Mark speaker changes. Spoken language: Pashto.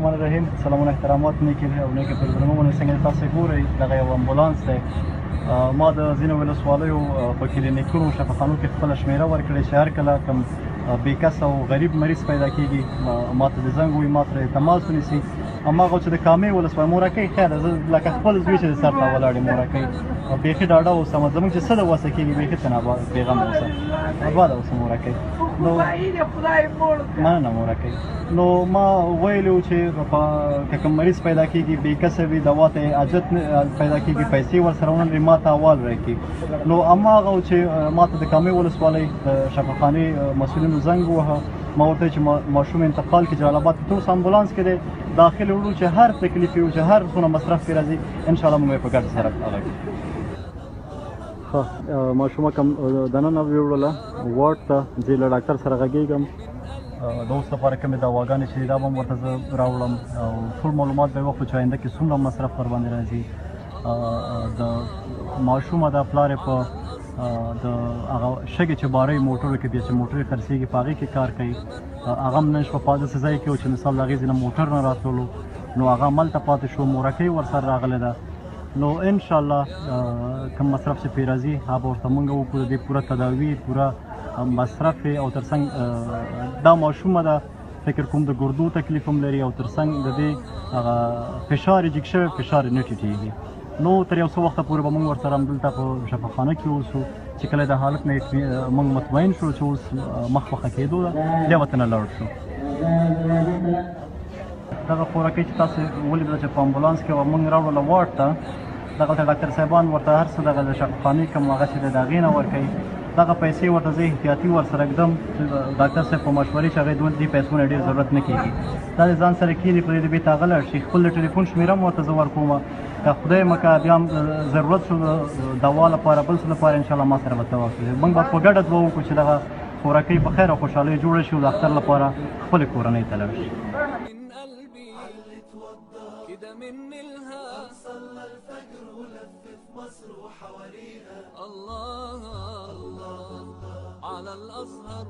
Speaker 1: الرحمن الرحیم. سلامونه، احترامات، نیکې او نیکې پرګرامونه. څنګه تاسو ګورئ، دغه یو امبولانس دی. ما د ځینو ولسوالیو په کلینیکونو، شفاخانو کې خپله شمېره ورکړې چې هر کله کوم بې کسه او غریب مریض پیدا کېږي، ما ته د زنګ ووایي، ما ترې تماس ونیسي. هماغه چې د کامې ولسوالۍ مورکۍ، خیر زه لکه خپل زوی چې د سر ته ولاړ یم. مورکۍ، بیخي ډاډه اوسه، زموږ چې څه د وسه کېږي، بیخي ته بېغمه اوسه، اباده اوسه مورکۍ. نو مننه مورکۍ. نو ما ویلي وو چې په که کوم مریض پیدا کېږي، بې کسه وي، دوا ته یې حاجت پیدا کېږي، پیسې ورسره ونه لري، ما ته احوال راکړي. نو هماغه و چې ما ته د کامې ولسوالۍ د شفاخانې مسؤلینو زنګ ووهه. ما ورته چې ماشوم انتقال کې جلال آباد ته، تر اوسه امبولانس کې دی، داخل وړو، چې هر تکلیف یې، چې هر څونه مصرف پرې راځي، انشاءالله موږ یې په ګډه سره هغه کړو. ښه، ماشومه کم دننه ویوړله وارډ ته. زه له ډاکټر سره غږېږم، د اوس لپاره کومې دواګانې چې دا به هم ورته زه راوړم او ټول معلومات به یې واخلو چې آینده کې څومره مصرف ورباندې راځي. د ماشومه د پلار یې په د هغه شګې چې بارۍ موټرو کې بیا چې موټرې خرڅېږي، په هغې کې کار کوي. هغه هم نن شپه په داسې ځای کې و چې مثال د هغې ځای نه موټر نه راتللو، نو هغه هملته پاتې شو. مورکۍ ورسره راغلې ده. نو انشاءالله کوم مصرف چې پرې راځي، هغه به ورته مونږ وکړو، د دې پوره تداوي، پوره مصرف. او ترڅنګ دا ماشومه ده، فکر کوم د ګردو تکلیف هم لري، او ترڅنګ د دې هغه فشار یې جګ شوی، فشار یې نه ټیټېږي. نو تر یو څه وخته پورې به موږ ورسره همدلته په شفاخانه کې اوسو، چې کله د حالت نه موږ مطمئن شو چې اوس مخ په ښه کېدو ده، بیا به ترېنه لاړ شو. دغه خورکۍ چې تاسو ولیدله چې په امبولانس کې وه، موږ راوړله وارډ ته. دغلته ډاکټر صاحبان ورته هر څه دغه د شفاخانې کوم هغه چې دی، د هغې نه ورکوي. دغه پیسې ورته زه احتیاطي ورسره ږدم چې ډاکټر صاحب په مشورې چې هغې دې پیسو نه ډېر ضرورت نه کېږي، دا د ځان سره کښېني، په دې بېرته هغه لاړ شي. خپل د ټلیفون شمېره هم ورته زه ورکوم، که خدای مه که بیا هم ضرورت شو دوا لپاره، بل څه لپاره، انشاءالله ما سره به تماس وکړي. موږ به په ګډه دعا وکړو چې دغه خورکۍ په خیر او خوشحالۍ جوړه شي او د اختر لپاره خپلې کورنۍ ته لاړ شي.
Speaker 2: الله الله على الأزهر.